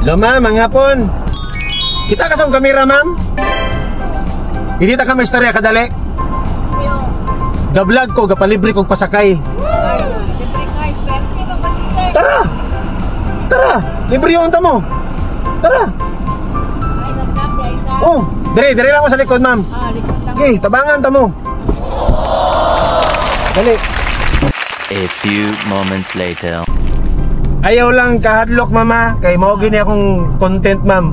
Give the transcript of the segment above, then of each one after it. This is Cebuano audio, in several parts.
Hello ma'am, ang hapon. Kita ka sa akong kamera, ma'am? Hindi ta ka may istorya kadali. Ga-vlog ko, gapalibre kong pasakay. Tara! Tara! Libre yung unta mo. Tara! Oh, dire, dire lang ako sa likod, ma'am. Okay, tabangan ta mo. Dali. A few moments later. Ayaw lang kahadlok, mama, kay mao gini akong content, ma'am.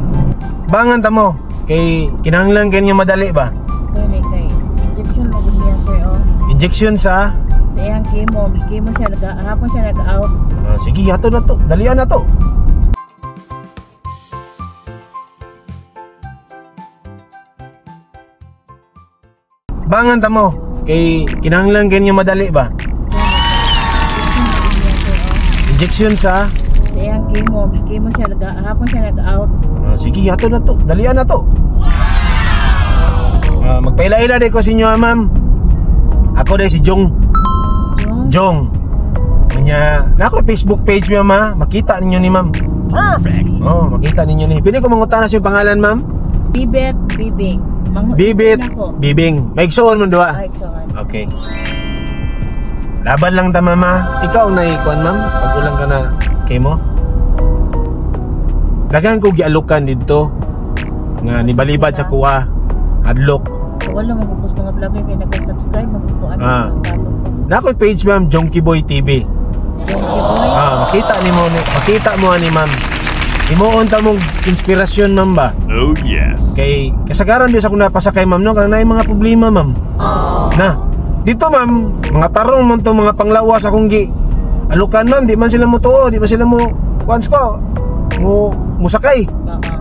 Bangan ta mo kay kinahanglan kanyo madali ba? Kani kay injection na gud niya, sir, oh. Injection sa Sa iyang chemo, chemo siya nag hapon siya nag-out. Ah, sige, ato na to. Dalian na to. Bangan ta mo kay kinahanglan kanyo madali ba? Injection sa Sa iyang chemo, chemo siya nag hapon siya nag-out. Ah, sige, ato na to. Dalian na to. Ah, magpaila-ila di ko sa inyo, ah, ma'am. Ako dahil si Jong. Jong. Jong. Kanya, na ako Facebook page niya, ma. Makita ninyo ni ma'am. Perfect. Oh, makita ninyo ni. Pwede ko mangutana sa iyong pangalan, ma'am? Bibet Bibing. Bibit Nako. Bibing. May igsuon mo duha. Ay, so, Okay. Laban lang ta, mama. Ikaw na ikuan, ma'am. Pag ulang ka na kemo. Daghan ko gialukan didto nga nibalibad sa kuha. Adlok. Wala magpupos mga vlogger kay nag-subscribe magpupuan Ah. ang talo ko. Na ako'y page, ma'am, Jonky Boy TV. Jonky Boy. Ah, makita ni mo ni, makita mo ani, ma'am. Imuon ta mong inspirasyon, ma'am ba? Oh yes. Kay kasagaran di sa akong napasakay, ma'am, no, kanang naay mga problema, ma'am. Na. Dito, ma'am, mga tarong man to, mga panglawas akong gi alukan, ma'am, di man sila mo tuo, di man sila mo kuans ko mo musakay. Baka.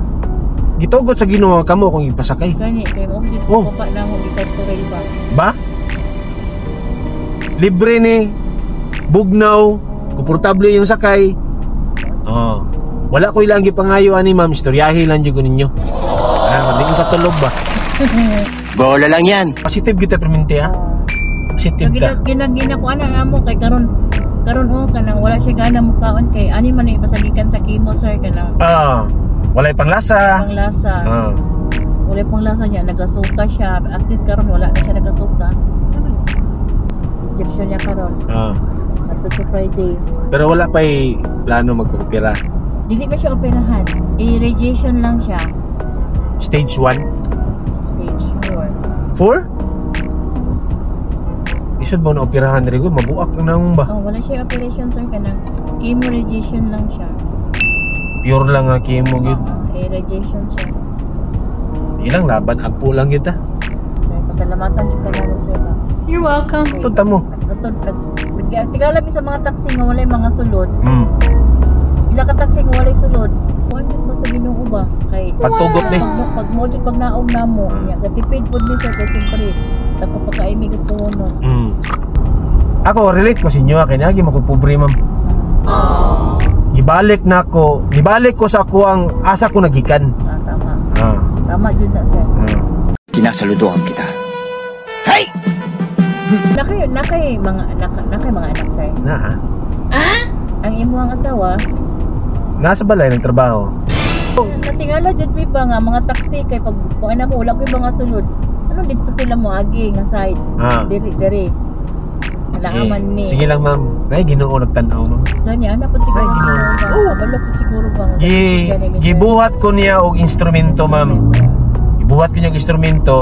Gitugot sa Ginoo kamo kung ipasakay. Gani kay mo di Oh. ko pa na mo gikan ko rail ba. Ba? Libre ni, bugnaw, komportable yung sakay. Oh. Wala ko ilang gipangayo ani, ma'am, istoryahe lang jud ko ninyo. Ah, di ko katulog ba? Bola lang yan. Positive gyud ta permente ha. Positive ta. Gina gina ko ana namo kay karon karon oh kanang wala siya gana mukaon kay ani man ang ipasagikan sa chemo, sir, kanang Ah, walay panglasa. panglasa. Ah. Wala pang lasa niya, nagasuka siya. At least karon wala na siya nagasuka. Injection niya karon. Ah. At sa Friday. Pero wala pa'y plano magpapira. Dili man siya operahan. I-radiation lang siya. Stage 1? Stage 4. 4? Isod mo na operahan diri ko, mabuak lang naong ba? Oh, wala siya operation, sir, kanang chemo radiation lang siya. Pure lang ang chemo gid. Oo, i-radiation siya. Ilang laban agpo lang gid ta. Sir, pasalamatan jud ka sir ba. You're welcome. Tud ta mo. Atod tigala mi sa mga taxi nga walay mga sulod. Pila ka taxi nga walay sulod. Kuan jud mo sa Ginoo ba kay Pagtugot ni. Pag mo jud pag naog namo, nya gatipid pud ni sir kay siyempre tapos pagkain mi gusto mo no. Ako relate ko sa inyo kay nagi mo pobre, ma'am. Gibalik na ko, gibalik ko sa ako ang asa ko nagikan. Ah, tama. Ah. Tama jud na, sir. Ah. Sinasaludohan kita. Hey! Nakay mga nakay mga anak, sir. Na. Ah? Ang imuhang asawa Nasa balay nagtrabaho. Natingala jud mi ba nga mga taxi kay pag kuan na mo wala koy mga sulod. Ano dito sila mo agi nga side. Ah. Diri diri. Naaman ni. Sige lang, ma'am. Nay Ginoo nagtan-aw, ma'am. Gani ana pud siguro. Ay, Ginoo. Oh, kabalo pud siguro ba nga. Gi gibuhat ko niya og instrumento, ma'am. Gibuhat ko niya og instrumento.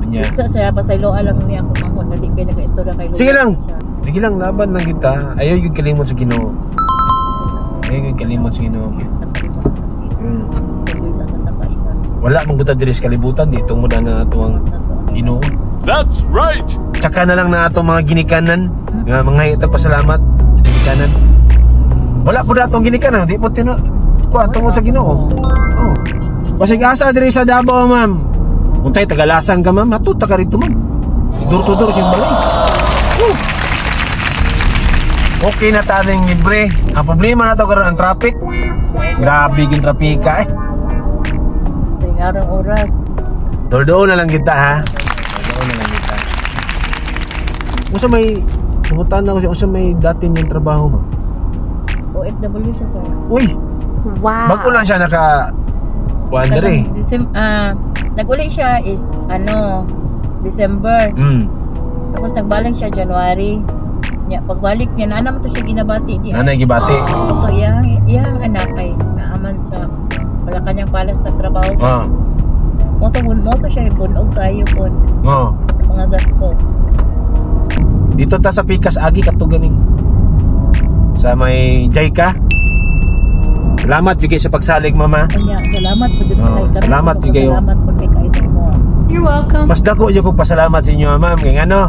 Nya. Sa sir pasayloa lang niya ako manghod dali kay nagaistorya kay Lola. Sige lang. Sige lang, laban lang kita. Ayaw yung kalimot sa Ginoo. Ayaw yung kalimot sa Ginoo. Wala man gud ta diri sa kalibutan dito mo na ato ang Ginoo. That's right. Tsaka na lang na ato mga ginikanan nga mga itag pasalamat sa ginikanan. Wala po na atong ginikanan, di po tino kuan tungod sa Ginoo. Oh. Basig asa diri sa Davao, ma'am. Kung tayo tagalasang ka, ma'am, hatod ta ka rito, ma'am. Door to door siyang balay. Oh. Okay na taning libre. Ang problema na to karon ang traffic. Grabe yung trapika eh. Sa arang oras. Doldo na lang kita ha. Doldo na lang kita. Unsa may pangutan na ko siya, unsa may dati niyang trabaho, ma'am? OFW siya, sir. Uy. Wow. Bago lang siya naka kuan diri. Nag-uli siya is ano, December. Tapos nagbalik siya January. Nya pagbalik niya naa naman to siya ginabati di. Nanay gibati. Ito iyang iyang anak kay naaman sa wala kanyang palas na trabaho sa mo to siya bunog kayo pod mga gasto. Dito ta sa Pikas agi kato ganing sa may Jayka. Salamat jud kay sa pagsalig, mama. Kanya salamat po jud Oh, kay karon. Salamat jud kayo. Salamat po kay kay sa imo. You're welcome. Mas dako jud ko pasalamat sa inyo, ma'am. Kay ngano,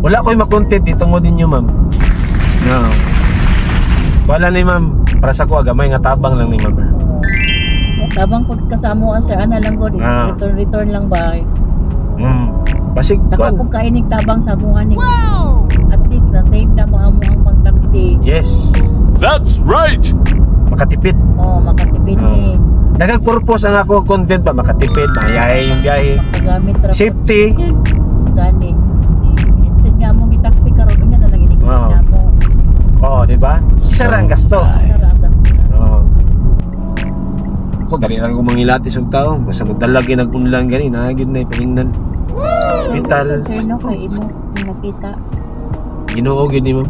wala ko'y makontent tungod ninyo, ma'am. No. Wala ni ma'am, para sa ko gamay nga tabang lang ni ma'am. Oo. Tabang pud kasamo ang sir ana lang gud, return return lang ba. Basig kuan. Dako pud kainig tabang sa amuha ni. At least na save na mo amo ang pang taxi. Yes. That's right. Makatipid. Oh, makatipid ni. Daghang purpose ang ako content pa, makatipid, mayahe yung biyahe. Makagamit ra pud Safety. gani. Instead nga among gi-taxi karon nga na lang inig na mo. Oo, di ba? Isa ra ang gasto. Isa ra ang gasto. Oo. Ako, dali lang ko mangilatis og tao. Basta magdala gyud nag-unlan gani, naa gyud na ipahingnan. Hospital. Sir, no, kay imo nakita. Ginoo gyud ni ma'am.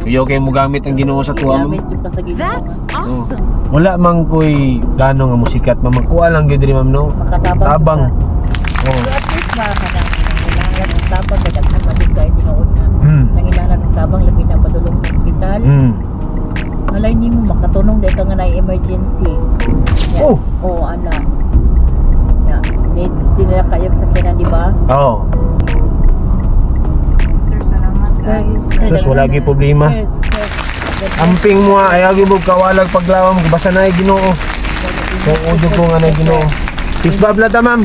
Kuyo kay mo gamit ang Ginoo sa tuwa, ma'am. Gamit jud ka sa Ginoo. That's awesome. Wala man ko'y plano nga musikat, ma'am. Kuha lang gyud diri, ma'am, no. Makatabang. Tabang. Jud ka. Oo. So at least ba kanang kailangan ng tabang kay daghan man jud kay tinuod na nangailangan ng tabang, labi na padulong sa ospital. Malay nimo makatunong dahil ka nga na emergency. Yeah. Oh. Oo, ana. Yeah. Di, di nila kayo sa sakyanan, di ba? Oo. Sir, salamat Sir, kayo. sir, Sus, wala gyud problema. Sir, sir, Amping mo ha, ayaw gyud mo kawalag paglawom basta naay Ginoo. Kung udo ko nga naay Ginoo. Peace babla ta, ma'am.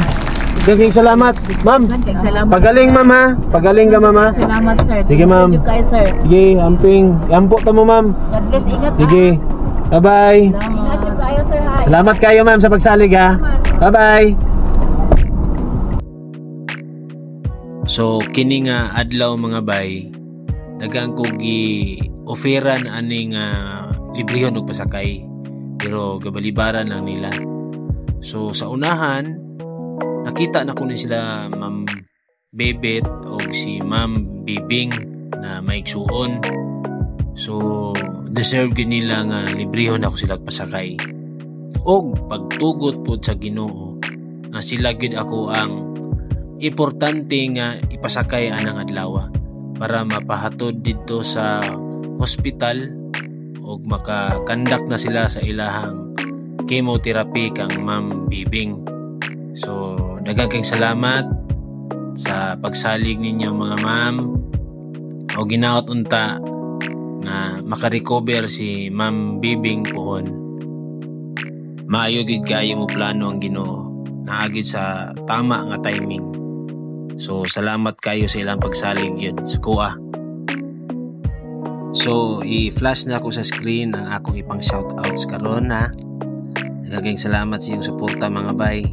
Daghang salamat, ma'am. Salamat. Pagaling, ma'am, ha. Pagaling ka, ma'am, ha. Salamat, sir. Sige, ma'am. Thank you kayo, sir. Sige, amping. Ampo ta mo, ma'am. God bless. Ingat, ha. Sige. Bye-bye. Ingat jud kayo, sir, ha. Salamat kayo, ma'am, sa pagsalig, ha. Bye-bye. So kini nga adlaw, mga bay, daghang ko gi offeran ani nga librehon og pasakay pero gabalibaran lang nila. So sa unahan nakita na ko ni sila Ma'am Bebet og si Ma'am Bibing na may igsuon. So deserve gyud nila nga librehon ako sila pasakay. Og pagtugot pod sa Ginoo nga sila gyud ako ang importante nga ipasakay anang adlaw para mapahatod didto sa hospital og makakandak na sila sa ilahang chemotherapy kang Ma'am Bibing. So daghang kayong salamat sa pagsalig ninyo, mga ma'am, o ginaot unta nga makarecover si Ma'am Bibing pohon. Maayo gid kayo mo plano ang Ginoo. Naa gyud sa tama nga timing. So salamat kayo sa ilang pagsalig yun sa kuha. So i-flash na ako sa screen ang akong ipang shoutouts karon ha. Daghang salamat sa iyong suporta, mga bay.